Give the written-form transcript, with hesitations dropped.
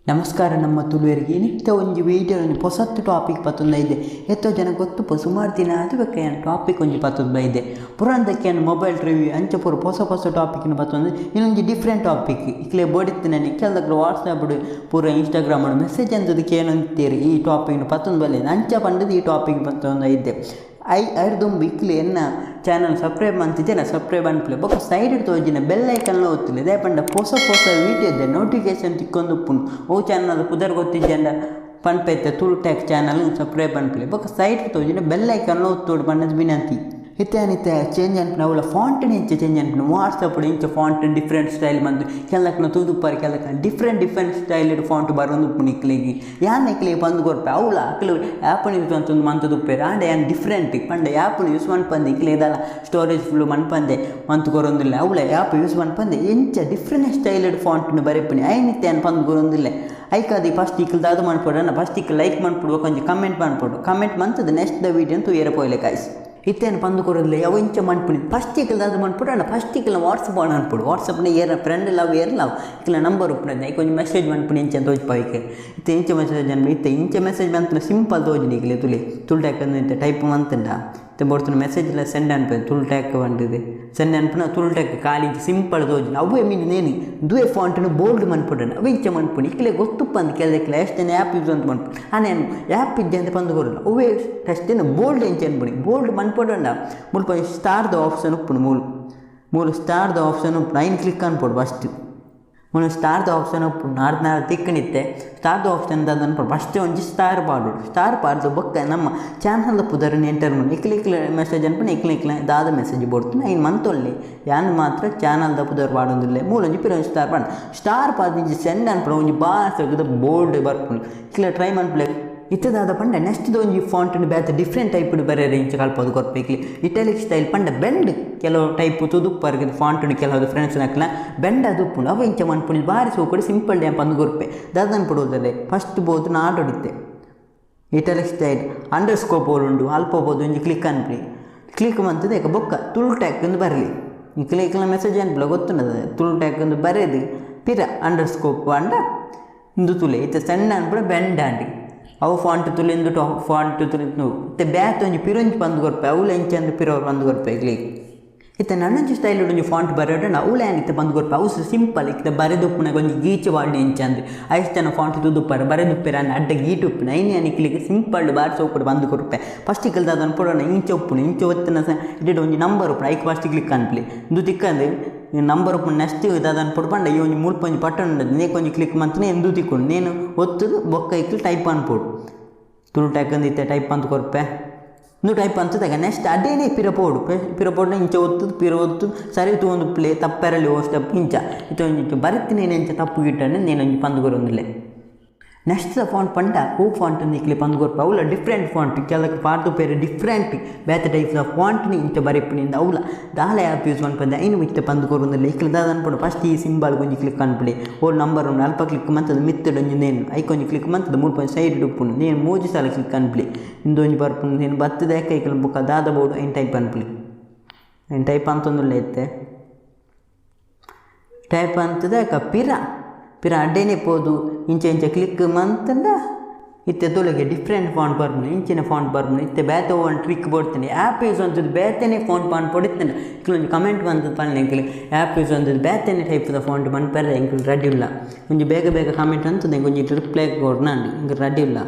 ನಮಸ್ಕಾರ ನಮ್ಮ ತುಳುವರಿಗೆ ನಿತ್ಯ ಒಂಜಿ ವೀಡಿಯೋ ಒಂಜಿ ಪೊಸತ್ತು ಟಾಪಿಕ್ ಪತ್ತೊಂದು ಇದೆ. ಎತ್ತೋ ಜನ ಗೊತ್ತುಪ್ಪ ಸುಮಾರು ದಿನ ಅದು ಬೇಕು ಟಾಪಿಕ್ ಒಂಜಿ ಪತ್ತೊಂದು ಇದೆ. ಪುರಾಣದಕ್ಕೆ ಮೊಬೈಲ್ ರಿವ್ಯೂ ಅಂಚ ಪೂರ ಹೊಸ ಹೊಸ ಟಾಪಿಕ್ನ ಪತ್ತೊಂದು ಇನ್ನೊಂಜಿ ಡಿಫ್ರೆಂಟ್ ಟಾಪಿಕ್ ಇಕ್ಲೆ ಬೋಡಿತ್ತು ನಾನು ಕೆಲದಕ್ಕೆ ವಾಟ್ಸಾಪ್ ಪೂರ ಇನ್ಸ್ಟಾಗ್ರಾಮ್ ಮೆಸೇಜ್ ಅಂತದಕ್ಕೆ ಏನಂತೀರಿ ಈ ಟಾಪಿಕ್ನ ಪತ್ತೊಂದು ಬಲ್ಲೆ ಅಂಚ ಪಂಡದು ಈ ಟಾಪಿಕ್ ಪತ್ತೊಂದು ಇದ್ದೆ. I ಐರ್ದುಂಬು ಇಕ್ಲೆ ಎನ್ನ ಚಾನಲ್ ಸಬ್ಸ್ಕ್ರೈಬ್ ಅಂತಿದ್ದೇನೆ ಸಬ್ಸ್ಕ್ರೈಬ್ ಅನ್ಪ್ಲೆ ಬೊಕ್ಕ ಸೈಡ್ ತೋಜಿನ ಬೆಲ್ ಐಕನ್ ಒತ್ತಿಲ್ಲ ಇದೇ ಪಂಡ ಹೊಸ ಹೊಸ ವೀಡಿಯೋದ ನೋಟಿಫಿಕೇಶನ್ ತಿಕ್ಕೊಂದು ಉಪ್ಪುನು ಓ ಚಾನಲ್ ಪುದರ್ ಗೊತ್ತಿಜ್ಜಂಡ ಪನ್ಪೈತೆ ತುಳು ಟ್ಯಾಕ್ ಚಾನಲ್ ಸಬ್ಸ್ಕ್ರೈಬ್ ಅನ್ಪ್ಲೆ ಬೊಕ್ಕ ಸೈಡ್ ತೋಜಿನ ಬೆಲ್ ಐಕನ್ ಒತ್ತೋಡು ಪನ್ನದು ವಿನಂತಿ. ಇತ್ತೆ ಚೇಂಜ್ ಅನ್ಪಿನ ಅವಳ ಫಾಂಟ್ ಇಂಚ ಚೇಂಜ್ ಅನ್ಪಿನ ವಾಟ್ಸಪ್ ಇಂಚ ಫಾಂಟ್ ಡಿಫ್ರೆಂಟ್ ಸ್ಟೈಲ್ ಬಂದು ಕೆಲಕ್ಕನ ತೂದುಪ್ಪಾರಿ ಕೆಲಕ್ಕ ಡಿಫ್ರೆಂಟ್ ಡಿಫ್ರೆಂಟ್ ಸ್ಟೈಲ್ ಫಾಂಟ್ ಬರೋದು ಉಪ್ಪು ನಿಕ್ಲಿಗೆ ಯಾನ್ ಇಕ್ಲಿಗೆ ಬಂದು ಕೊರ್ಪೆ ಅವಳ ಅಕ್ಲು ಆ್ಯಪನ್ನು ಯೂಸ್ ಅಂತಂದು ಮಂತದುಪ್ಪೇರು ಆಂಡ ಯಾನ್ ಡಿಫ್ರೆಂಟ್ ಪಂಡ ಆ್ಯಪನ್ನು ಯೂಸ್ ಮನ್ಪಂದೆ ಇಕ್ಲೆ ಇದಲ್ಲ ಸ್ಟೋರೇಜ್ ಫುಲ್ ಮನ್ಪಂದೆ ಮಂತು ಕೊರೊಂದಿಲ್ಲ ಅವಳ ಆ್ಯಪ್ ಯೂಸ್ ಮನ್ಪಂದೆ ಎಂಚ ಡಿಫ್ರೆಂಟ್ ಸ್ಟೈಲ್ ಫಾಂಟ್ನು ಬರೆಪಿನಿ ಐನಿತ್ತೆ ಯಾನ್ ಪಂದು ಕೊರೊಂದಿಲ್ಲ. ಐಕಾದಿ ಫಸ್ಟ್ ಇಕ್ಲು ದಾದ ಮನ್ಪೊಡು ಫಸ್ಟ್ ಇಕ್ಲು ಲೈಕ್ ಮನ್ಪೊಡು ಕೊಂಚ ಕಮೆಂಟ್ ಮನ್ಪೊಡು ಕಮೆಂಟ್ ಮಂತದ ನೆಕ್ಸ್ಟ್ the video ಅಂತೂ ಏರ ಪೋಯ್ಲೆ ಕಾಯ್ಸ್. ಇತ್ತೇನು ಪಂದು ಕೊರೊಂದಿಲ್ಲ ಯಾವ ಇಂಚ ಮನ್ಪುನಿ ಫಸ್ಟ್ ಇಕ್ಲು ಮನ್ಪೊಡು ಅಣ್ಣ ಫಸ್ಟ್ ಇಕ್ಲ ವಾಟ್ಸಪ್ ಆನ್ ಅನ್ಪೊಡು ವಾಟ್ಸಪ್ನ ಏರ ಫ್ರೆಂಡ್ ಲವ್ ಏರ್ ಲವ್ ಇಕ್ಲ ನಂಬರ್ ಉಪ್ಪುನದ ಐಕ್ ಒಂಜಿ ಮೆಸೇಜ್ ಮನ್ಪುನಿ ಇಂಚ ತೋಜ್ಪಾಯ್ಕೆ ಇತ್ತೆ ಇಂಚ ಮೆಸೇಜ್ ಅನ್ಪು ಇತ್ತೆ ಇಂಚ ಮೆಸೇಜ್ ಮಂತನ ಸಿಂಪಲ್ ತೋಜಿನಿ ಇಕ್ಲೆ ತುಲಿ ತುಳು ಟ್ಯಾಕ್ ಇತ್ತೆ ಟೈಪ್ ಮಂತಂಡ ಇತ್ತೆ ಬೋಡ್ತನ ಮೆಸೇಜ್ ಎಲ್ಲ ಸೆಂಡ್ ಅನ್ಪೆ ತುಳು ಟ್ಯಾಕ್ ಬಂದಿದೆ ಸೆಂಡ್ ಅನ್ಪುನ ತುಳು ಟ್ಯಾಕ್ ಖಾಲಿ ಇಂಚ ಸಿಂಪಲ್ ತೋಜಿನಿ ಅವೇ ಮೀನು ನೇನು ದುವೆ ಫಾಂಟನ್ನು ಬೋಲ್ಡ್ ಮನ್ಪುಡಣ ಅವೆ ಇಂಚ ಮನ್ಪುನಿ ಇಕ್ಲೆ ಗೊತ್ತುಪ್ಪಂದು ಕೆಲಕ್ಲೆ ಎಷ್ಟು ಜನ ಆ್ಯಪ್ ಯೂಸ್ ಅಂತ ಮನ್ಪು ಆನೆ ಆ್ಯಪ್ ಇಜ್ಜೆ ಅಂತ ಪಂದು ಕೊರಲ್ಲ ಅವೇ ಅಷ್ಟೇನು ಬೋಲ್ಡ್ ಇಂಚ ಅನ್ಪುನಿ ಬೋಲ್ಡ್ ಮನ್ಪೊಡಂಡ ಮುಲ್ಪ ಸ್ಟಾರ್ದ ಆಪ್ಷನ್ ಉಪ್ಪುನು ಮೂಲು ಮೂಲು ಸ್ಟಾರ್ದ ಆಪ್ಷನ್ ಉಪ್ಪು ನೈನ್ ಕ್ಲಿಕ್ ಅನ್ಪೊಡು ಫಸ್ಟ್ ಮೂಲು ಸ್ಟಾರ್ದ ಆಪ್ಷನ್ ಉಪ್ಪು ನಾರ್ದು ನಾರು ತಿಕ್ಕಣಿತ್ತೆ ಸ್ಟಾರ್ದ ಆಪ್ಷನ್ ದಾದ ಅನ್ಪೊಡು ಫಸ್ಟ್ ಒಂಜಿ ಸ್ಟಾರ್ ಪಾಡೋಡು ಸ್ಟಾರ್ ಪಾಡ್ದು ಬೊಕ್ಕ ನಮ್ಮ ಚಾನಲ್ ಪುದರ್ನ ಎಂಟರ್ ಮಾಡಿ ಇಕ್ಲೆ ಇಕ್ಲೆ ಮೆಸೇಜ್ ಅನ್ಪುನ ಇಕ್ಲೆ ಇಕ್ಲೆ ದಾದ ಮೆಸೇಜ್ ಬೋಡ್ತು ಐನ್ ಮಂತೊಲ್ಲೆ ಯಾನ್ ಮಾತ್ರ ಚಾನಲ್ದ ಪುದರ್ ಪಾಡೊಂದಿಲ್ಲ ಮೂಲೊಂಜಿ ಪಿರ ಒಂಜಿ ಸ್ಟಾರ್ ಪಾಡ್ ಸ್ಟಾರ್ ಪಾಡ್ ಒಂಜಿ ಸೆಂಡ್ ಅನ್ಪುನ ಒಂಜಿ ಬಾಸ್ ಬೋಲ್ಡ್ ಬರ್ಪುಂಡು ಇಕ್ಲೆ ಟ್ರೈ ಮನ್ಪುಲೆ. ಇತ್ತದಾದ ಪಂಡ ನೆಕ್ಸ್ಟ್ ಒಂಜಿ ಫಾಂಟ್ ಬೇತೆ ಡಿಫ್ರೆಂಟ್ ಟೈಪ್ ಬೇರೆ ರೇಂಜ್ ಕಲ್ಪೋದು ಕೊರ್ಪೇಕ್ಲಿ ಇಟಾಲಿಕ್ ಸ್ಟೈಲ್ ಪಂಡ ಬೆಂಡ್ ಕೆಲವು ಟೈಪ್ ತುದುಪ್ಪರ್ಗೆ ಫಾಂಟ್ ಕೆಲವು ಫ್ರೆಂಡ್ಸ್ ನಕ್ಲ ಬೆಂಡ್ ಅದು ಉಪ್ಪುಂಡು ಅವು ಇಂಚ ಮನ್ಪುನಿ ಬಾರಿ ಸೋಕುಡು ಸಿಂಪಲ್ ಡ್ಯಾಂಪ್ ಅಂದು ಕೊರ್ಪೆ ದಾದನ್ ಪಡೋದಲ್ಲೇ ಫಸ್ಟ್ ಬೋದು ನಾಡೊಡಿತ್ತೆ ಇಟಾಲಿಕ್ ಸ್ಟೈಲ್ ಅಂಡರ್ ಸ್ಕೋಪ್ ಉಂಡು ಅಲ್ಪ ಬೋದು ಒಂಜಿ ಕ್ಲಿಕ್ ಅನ್ಪಿ ಕ್ಲಿಕ್ ಮಂತದೆ ಬೊಕ್ಕ ತುಳು ಟ್ಯಾಕ್ ಒಂದು ಬರಲಿ ಕ್ಲಿಕ್ ಮೆಸೇಜ್ ಅನ್ಪಲ ಗೊತ್ತುಂಡದ ತುಳು ಟ್ಯಾಕ್ ಒಂದು ಬರೆದು ಪಿರ ಅಂಡರ್ ಸ್ಕೋಪ್ ಅಂಡ ಇಂದು ತುಲೆ ಇತ್ತೆ ಸಣ್ಣ ಅನ್ಪುಡ ಬೆಂಡ್ ಆಂಡಿ ಅವು ಫಾಂಟ್ ತುಲಿಂದು ಟೊ ಫಾಂಟ್ ತುಲಿಂದು ಇತ್ತೆ ಬ್ಯಾತ್ ಒಂಜಿ ಪಿರೊಂಜಿ ಪಂದು ಕೊರ್ಪೆ ಅವುಲ ಎಂಚ ಪಿರೋರು ಪಂದು ಕೊರ್ಪೆ ಇಕ್ಲಿ ಇತ್ತೆ ನನ್ನೊಂಜಿ ಸ್ಟೈಲ್ ಒಂಜಿ ಫಾಂಟ್ ಬರೆಯೋಣ ಅವುಲ ಏನು ಇತ್ತೆ ಬಂದು ಕೊರ್ಪೆ ಅವು ಸಿಂಪಲ್ ಇತ್ತೆ ಬರೆದುಪ್ಪುನ ಒಂಜಿ ಗೀಚೆ ವಾಡ್ನೆ ಎಂಚ ಅಂದು ಐಷ್ಟು ಜನ ಫಾಂಟ್ ತುದುಪ್ಪಾರೆ ಬರೆದುಪ್ಪಿರ ಅಡ್ಡ ಗೀಟು ಉಪ್ಪುನ ಐನೇ ಇಕ್ಲಿಗೆ ಸಿಂಪಲ್ ಬಾರಿ ಸೋಪುಡು ಬಂದು ಕೊರ್ಪೆ ಫಸ್ಟ್ ಇಕ್ಕಲ್ದ ಅದನ್ನು ಪೊಡೋಣ ಇಂಚ ಉಪ್ಪುನು ಇಂಚ ಒತ್ತಿನ ಸ ಇಟ್ಟು ಒಂಜಿ ನಂಬರ್ ಉಪ್ಪುನ ಐಕ್ ಫಸ್ಟ್ ಕ್ಲಿಕ್ ಅನ್ಪ್ಲಿ ಇಂದು ತಿಕ್ಕಂದು ನಂಬರ್ ಉಪ್ಪು ನೆಕ್ಸ್ಟ್ ಅದನ್ನು ಪೊಡ್ಪಂಡ ಈ ಒಂಜಿ ಮುಲ್ಪ ಒಂಜಿ ಬಟನ್ ಉಂಡದು ನೇಕ್ ಒಂಜಿ ಕ್ಲಿಕ್ ಮಂತನೆ ಎಂದು ತಿಕ್ಕೊಂಡು ನೇನು ಒತ್ತದು ಬೊಕ್ಕ ಇಕ್ಲು ಟೈಪ್ ಅನ್ಪೊಡು ತುಳು ಟ್ಯಾಕ್ ಅಂದು ಇತ್ತೆ ಟೈಪ್ ಅಂತ ಕೊರ್ಪೆ ಇಂದು ಟೈಪ್ ಅಂತದಾಗ ನೆಕ್ಸ್ಟ್ ಅದೇನೇ ಪಿರಪೋಡು ಪಿರಪೋಡು ಇಂಚ ಒತ್ತದು ಪಿರ ಒತ್ತು ಸರಿ ತೂವೊಂದು ಪ್ಲೇ ತಪ್ಪೆರಲಿ ಓ ಸ್ಟೆಪ್ ಇಂಚ ಇತ್ತೆ ಒಂಜಿ ಬರೆತಿನೇನು ಎಂಚ ತಪ್ಪು ಗಿಟ್ಟಂಡೆ ನೇನೊಂಜಿ ಪಂದು ಕೊರೊಂದಿಲ್ಲ. ನೆಕ್ಸ್ಟ್ the font ಪಂಡ ಹೂ ಫಾಂಟ್ ಇಕ್ಲೆ ಪಂದು ಕೊರ್ಪೆ ಅವಲ ಡಿಫ್ರೆಂಟ್ ಫಾಂಟ್ ಕೆಲಕ್ಕೆ ಪಾಡ್ದು ಪೇರೆ ಡಿಫ್ರೆಂಟ್ ಬೇತೆ ಟೈಪ್ ದ ಫಾಂಟ್ని ಇಂಚ ಬರೆಪಿನಿಂದ ಅವಲ ದಾಲ ಆ್ಯಪ್ ಯೂಸ್ ಮನ್ಪಂದೆ ಐನು ಇತ್ತೆ ಪಂದು ಕೊರೊಂದಿಲ್ಲ ಇಕ್ಲೆ ದಾದ ಅನ್ಪೊಡು ಫಸ್ಟ್ ಈ ಸಿಂಬಲ್ ಒಂಜಿ ಕ್ಲಿಕ್ ಅನ್ಪುಲಿ ಓ ನಂಬರ್ ಉಂಡು ಅಲ್ಪ ಕ್ಲಿಕ್ ಮಂತದ ಮಿತ್ತಡ್ ಒಂಜಿ ನೇನು ಐಕ್ ಒಂಜಿ ಕ್ಲಿಕ್ ಮಂತದ ಮೂಲು ಒಂಜಿ ಸೈಡ್ ಉಪ್ಪುಂಡು ನೇನು ಮೂಜಿ ಸಲ ಕ್ಲಿಕ್ ಅನ್ಪುಲಿ ಇಂದೊಂಜಿ ಬರ್ಪುಂಡು ನೇನು ಬತ್ತದ ಏಕ ಇಕ್ಲೆ ಬೊಕ್ಕ ದಾದ ಬೋಡು ಐನ್ ಟೈಪ್ ಅನ್ಪುಲಿ ಐನ್ ಟೈಪ್ ಅಂತೊಂದುಲ್ಲ ಇತ್ತೆ ಟೈಪ್ ಅಂತದ ಪಿರ ಪಿರ ಅಡ್ಡೇನೆ ಪೋದು ಇಂಚ ಇಂಚ ಕ್ಲಿಕ್ ಮಂತಂದ ಇತ್ತೆ ತೊಲಗೆ ಡಿಫ್ರೆಂಟ್ ಫಾಂಟ್ ಬರ್ಪುಂಡು ಇಂಚಿನ ಫಾಂಟ್ ಬರ್ಪುಂಡು ಇತ್ತೆ ಬೇತೆ ಒಂದು ಟ್ರಿಕ್ ಬೋಡ್ತೇನೆ ಆ್ಯಪ್ ಯೂಸ್ ಅಂತದ್ದು ಬೇತೆನೆ ಫಾಂಟ್ ಪಂಡ್ ಪೊಡಿತ್ತೇನೆ ಇಕ್ಲು ಕಮೆಂಟ್ ಬಂತದ್ದು ಪನ್ಲೆ ಎಂಕ್ಲೆ ಆ್ಯಪ್ ಯೂಸ್ ಅಂತದ್ದು ಬೇತೆನೆ ಟೈಪ್ದ ಫಾಂಟ್ ಮನ್ಪೆರೆ ಎಂಕ್ಲು ರೆಡಿ ಇಲ್ಲ ಒಂಜಿ ಬೇಗ ಬೇಗ ಕಮೆಂಟ್ ಅಂತದೆ ಒಂಜಿ ರಿಪ್ಲೈ ಕೊರ್ನಾಂಡ್ ಎಂಕ್ ರೆಡಿ ಇಲ್ಲ.